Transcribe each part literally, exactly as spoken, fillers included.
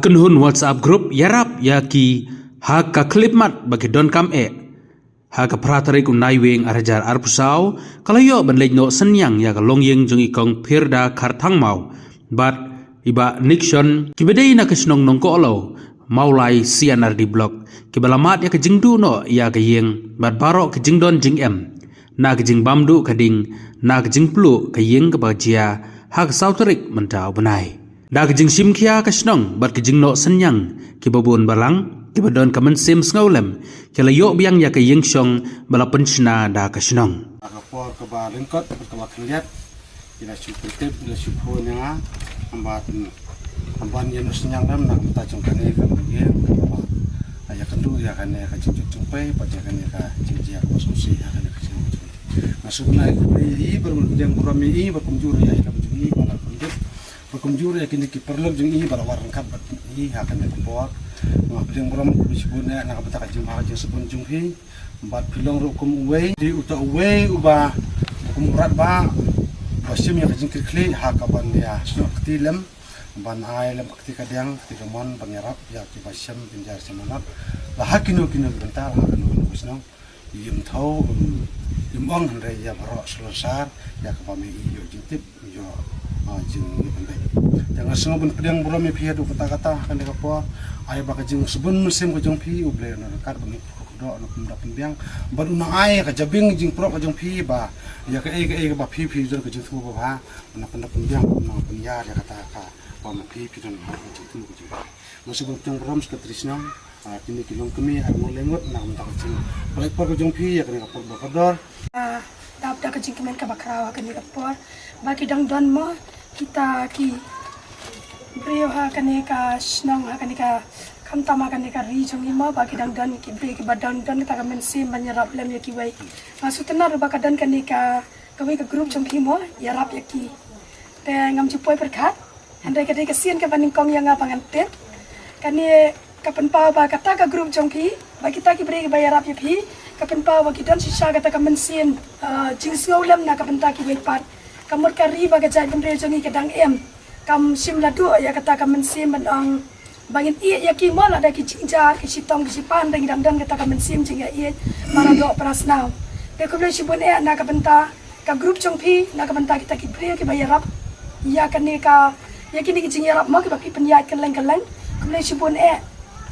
Kynhun WhatsApp group Ïarap ïa ki ha ka khyllipmat ba ki donkam eh. Ha ka phra tarik u Naiwieng ar hajar arphew saw, ka la ïoh ban leit noh synñiang ïa ka longïing jong i Kong Phirda Kharthangmaw bad i Bah Nixon, kiba dei na ka shnong Nongkohlew, Mawlai C and R D Block, kiba la mad ïa ka jingduh noh ïa ka ïing bad baroh ka jingdon jingem, na ka jingbam duh ka ding, na ka jingpluh ka ïing kaba jia ha ka saw tarik mynta u bnai. Da ka jingshim khia ka shnong bad ka jingnoh synñiang, kiba bun balang kiba don ka mynsiem sngewlem ki la ïoh biang ïa ka ïing shong ba la pynshna da ka shnong. Ha ka por kaba lyngkot bad kaba khyndiat, ki la shu pyntip, ki la shu phone ïa nga, hynrei hynrei ban ïa noh synñiang lem na ka bynta jong kane ka longïing kaba ïakynduh ïa kane ka jingjot jingpei bad ïa kane ka jingjia kaba sngewsih ha kane ka shnong. Nga sngewbha ïa i, bad nga pdiang burom ïa i, bad kumjuh ïa i lam jong i ba la pyndep, bad kumjuh ïa kine ki paralok jong i ba la wad ryngkat bad i ha kane ka por. Nga pdiang burom khublei shibun eh na ka bynta ka jingbha ka jingsbun jong phi. Bad phi long ruh kum uwei, dei uta uwei uba kum u Mrad Bah ba shim ïa ka jingkitkhlieh ha kaban ïa snoh kti lem, ban ai lem ka kti kadiang kti kamon ban ïarap ïa kiba shem bynjar shem manot, la ha kino kino ki bynta, la ha kano kano ka shnong. Ym thaw, ym, ym ong hynrei ïa baroh shlonsar ïa kaba me i ïoh jingtip, ïoh, ah, jingpynbeit. Te nga sngew ban pdiang burom ïa phi haduh katta katta ha kane ka por. Ai ba ka jingsbun mynsiem ka jong phi U Blei un nang ryngkat bad ngi pyrkhat kyrdoh, un nang pynbiang bad un nang ai ka jabieng jingpyrkhat ka jong phi ba ïa kaei kaei kaba phi phi don ka jingthmu babha, un nang pynbiang, un nang pynïar ïa kata kaba ma phi phi don ha ka jingthmu ka jong phi. Nga sngew ban pdiang burom Secretary Shnong, ah, kine ki longkmie arngut laingut na ka bynta ka jingpynlait por ka jong phi ïa kane ka por ba kordor. Ah, dap da ka jingkmen kaba khraw ha kane ka por ba ki dang don mo kita ki briew ha kane ka shnong, ha kane ka, khamtam ha kane ka ri jong ngi mo, ba ki dang don ki briew kiba dang don kata ka mynsiem ban ïarap lem ïa kiwei. Nga sngewtynnat ruh ba ka don kane ka, kawei ka group jong ki mo, Ïarap ïa ki. Te ngam ju poi pyrkhat. Hynrei ka dei ka sien kaba nyngkong ïa nga ba ngan tip. Kane ka pynpaw ba kata ka group jong phi, ba kita ki briew kiba ïarap ïa phi, ka pynpaw ba ki don shisha kata ka mynsiem, ah, jingsngewlem na ka bynta kiwei pat. Ka mut ka ri bad ka jaitbynriew jong ngi ka dang im. Kam shym la duh ïa kata ka mynsiem ban ong ba ngin ïeit ïa ki mo, lada ki jingjia, ki shitom, ki shipan, dang, dang don kata ka mynsiem jingïeit, para doh para snam. Te khublei shibun eh na ka bynta ka group jong phi, na ka bynta kita ki briew kiba ïarap ïa kane ka, ïa kine ki jingïarap mo kiba phi pynïaid kylleng kylleng. Khublei shibun eh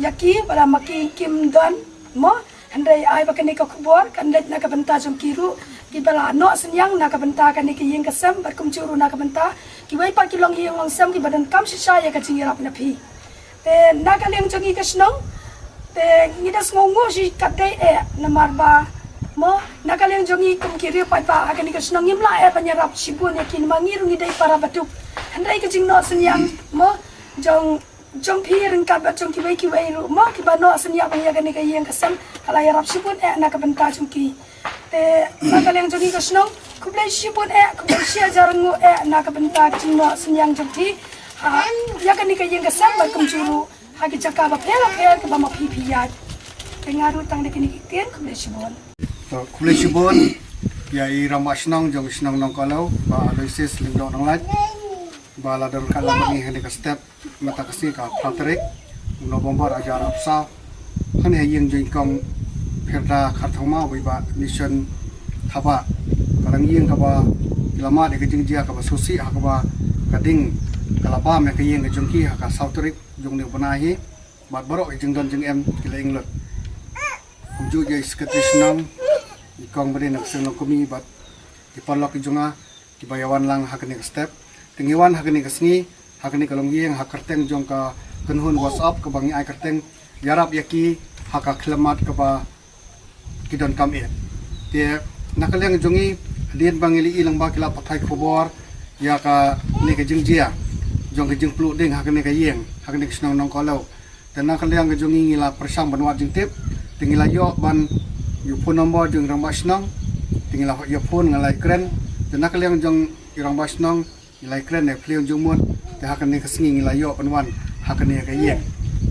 ïa ki, ba lada ma ki kim don mo, hynrei ai ba kane ka khubor kan leit na ka bynta jong ki ruh kiba la noh synñiang na ka bynta kane ka ïing ka sem, bad kumjuh ruh na ka bynta kiwei pat ki longïing longsem kiba donkam shisha ïa ka jingïarap na phi. Te na ka liang jong ngi ka shnong, te ngi da sngewnguh shi katdei eh, namar ba mo, na ka liang jong ngi kum ki riew paidbah ha kane ka shnong ngim lah eh ban ïarap shibun ïa ki, namar ngi ruh ngi dei para baduk. Hynrei ka jingnoh synñiang mo jong, jong phi ryngkat bad jong kiwei kiwei ruh mo kiba noh synñiang ïa kane ka ïing ka sem, ka la ïarap shibun eh na ka bynta jong ki. Te na ka liang jong ngi ka shnong, khublei shibun eh, khublei shi hajar nguh eh na ka bynta ka jingnoh synñiang jong phi ha ïa kane ka ïing ka sem, bad kumjuh ruh ha ki jaka bapher bapher kiba ma phi phi ïaid. Te nga ruh tang da kine ki ktien, khublei shibun. To, khublei shibun ïa i Rangbah Shnong jong shnong Nongkohlew, Bah Aloysius Lyngdoh Nonglait, ba la don ryngkat lem bad ngi ha kane ka step mynta ka sngi ka phra tarik November ar hajar arphew saw, ha kane ka ïing jong i Kong Phirda Kharthangmaw bad i Bah Nixon Thabah. Ka long ïing kaba ki la mad ïa ka jingjia kaba sngewsih, ha kaba ka ding ka la bam ïa ka ïing ka jong ki ha ka saw tarik jong une u bnai hi, bad baroh ki jingdon jingem ki la ïeng lut. Kumjuh ïa i Secretary Shnong, i Kong ba dei na ka seng longkmie bad ki paralok ki jong nga kiba ïa wan lang ha kane ka step. Te ngi wan ha kane ka sngi ha kane ka longïing ha ka kyrteng jong ka kynhun WhatsApp kaba ngi ai kyrteng Ïarap ïa ki, ha ka khyllipmat kaba ki donkam eh. Te na ka liang jong ngi, hadien ba ngi la ïohi lang ba ki la pathai khubor ïa kane ka jingjia jong ka jingpluh ding ha kane ka ïing, ha kane ka shnong Nongkohlew. Te na ka liang ka jong ngi ngi la pyrshang ban wad jingtip, te ngi la ïoh ban ïoh phone number jong i Rangbah Shnong, te ngi la ïoh phone, ngi la ïakren. Te na ka liang jong i Rangbah Shnong ngi la ïakren ïa phi ïa jingmut, te ha kane ka sngi ngi la ïoh ban wan ha kane ka ïing.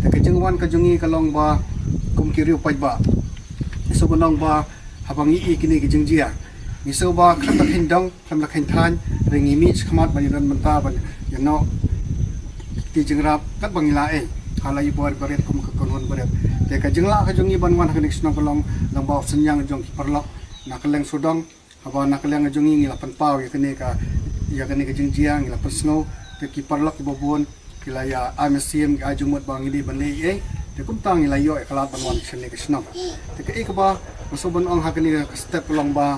Te ka jingwan ka jong ngi ka long ba kum ki riew paidbah, ngi sngewbha long ba haba ngi ïohi kine ki jingjia, ngi sngewbha khlem da kheiñ dong, khlem da kheiñ thaiñ, hynrei ngi mih shakhmat ban ïadon bynta ban ïanoh ki jingïarap katba ngi lah ei. Ka la ïa bor barit kum ka kynhun barit. Te ka jinglah ka jong ngi ban wan ha kane ka shnong ka long lyngba u synñiang jong ki paralok na kylleng sawdong. Haba na kylleng ka jong ngi ngi la pynpaw ïa kane ka, ïa kane ka jingjia, ngi la pynsngew. Te ki paralok kiba bun ki la ïa ai mynsiem, ki ai jingmut ba ngi dei ban leh ei ei. Te kumta ngi la ïoh ïa ka lad ban wan sha kane ka shnong. Te kaei kaba nga sngewbha ban ong ha kane ka step ka long ba,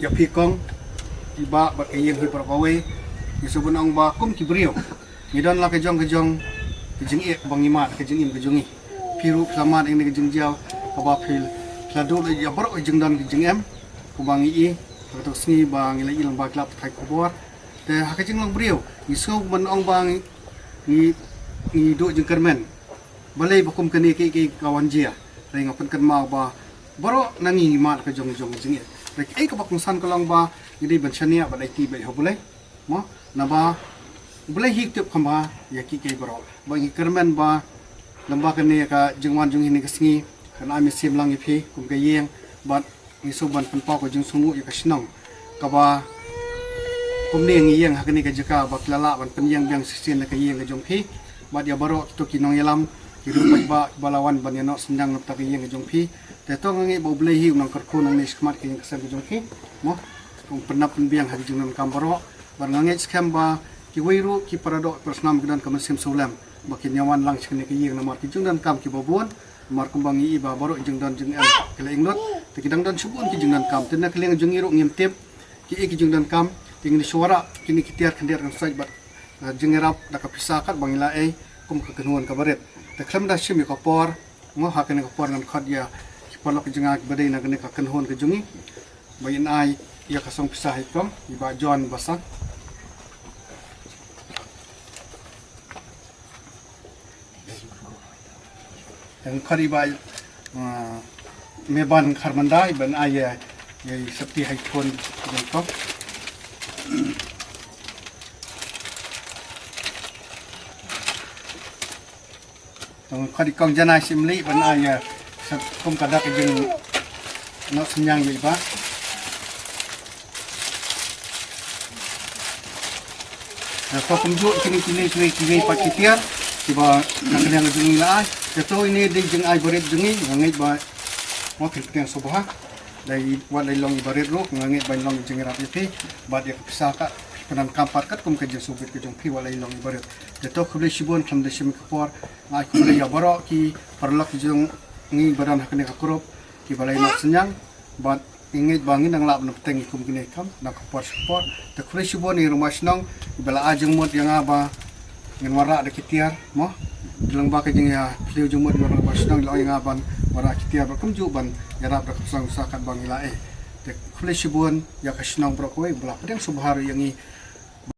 ïa phi kong, i bah bad ka ïing hi baroh kawei, ngi sngewbha ban ong ba kum ki briew ngi don la ka jong ka jong ka jingeh ba ngi mad ka jingim ka jong ngi. Phi ruh phi la mad ïa kane ka jingjia kaba phi la duh ïa baroh ka jingdon ka jingem. Kumba ngi i ha kato ka sngi ba ngi la i lyngba ki lad pathai khubor. Te ha ka jinglong briew ngi sngewbha ban ong ba ngi, ngi, ngi duh jingkyrmen. Balei ba kum kane kaei kaei ka wan jia. Hynrei nga pynkynmaw ba baroh na ngi ngi mad ka jong jong ka jingeh. Hynrei kaei kaba kongsan ka long ba ngi dei ban shaniah bad aiti beit ha U Blei. Mo, naba U Blei hi u tip kham bha ïa kiei kiei baroh. Ba ngi kyrmen ba lyngba kane ka jingwan jong ngi ha kane ka sngi kan ai mynsiem lang ïa phi kum ka ïing bad ngi sngewbha ban pynpaw ka jingsngewnguh ïa ka shnong kaba kumne ngi ïeng ha kane ka jaka ba ki la lah ban pynïeng biang shisien na ka ïing ka jong phi. Bad ïa baroh kito ki nongïalam, ki ruh paidbah ba la wan ban ïa noh synñiang na bynta ka ïing ka jong phi. Te to nga ngeit ba U Blei hi u nongkyrkhu nangne shakhmat ka ïing ka sem ka jong phi. Mo, un pynnap pynbiang ha ki jingdonkam baroh. Bad nga ngeit skhem ba kiwei ruh ki paradoh parasnam ki don ka mynsiem sawlem ba kin ïa wan lang sha kane ka ïing namar ki jingdonkam kiba bun. Namar kumba ngi i ba baroh jingdon jingem ki la ïeng lut. Te ki dang don shibun ki jingdonkam. Te na ka liang jong ngi ruh ngim tip kiei ki jingdonkam. Te ngin ïa shu wanrah kine ki tiar khyndiat kan sait bad, eh, jingïarap da ka pisa katba ngi la ei kum ka kynhun kaba rit. Te khlem da shim ïa ka por, mo, ha kane ka por ngan khot ïa ki paralok jong nga kiba dei na kane ka kynhun ka jong ngi ba in ai ïa ka song pisa ha i kong i bah John Basang. Ngan khot i bah, uh, Meban Kharmandai ban ai ïa, ïa i sopti ha i khun jong i kong. Ngan khot i kong Janai Syiemlieh ban ai ïa, sa kum ka dak ka jingnoh synñiang ïa i bah. Na, to kumjuh kine, kine, kine, kine pat ki tiar kiba na ka liang jong ngi la ai. Te to ine dei jingai barit jong ngi, nga ngeit ba, mo, kin pdiang sngewbha. Dei wat la i long i barit ruh nga ngeit ba in long i jingïarap ïa phi. Bad ïa ka pisa ka pyndonkam pat katkum ka jingsngewbit ka jong phi wat la i long i barit. Te to khublei shibun, khlem da shim ka por nga ai khublei ïa baroh ki paralok jong ngi ba don ha kane ka group kiba la ïa noh synñiang. Bad ngi ngeit ba ngin nang lah ban bteng ïa kum kine kam na ka por sha ka por. Te khublei shibun ïa i rangbah shnong iba la ai jingmut ïa nga ba ngin wanrah da ki tiar, mo. Lyngba ka jingïatylli jingmut ïa i rangbah shnong i la ong ïa nga ban wanrah ki tiar bad kumjuh ban ïarap da ka pisa katba ngi la ei. Te khublei shibun ïa ka shnong baroh kawei ba la pdiang sngewbha ruh ïa ngi.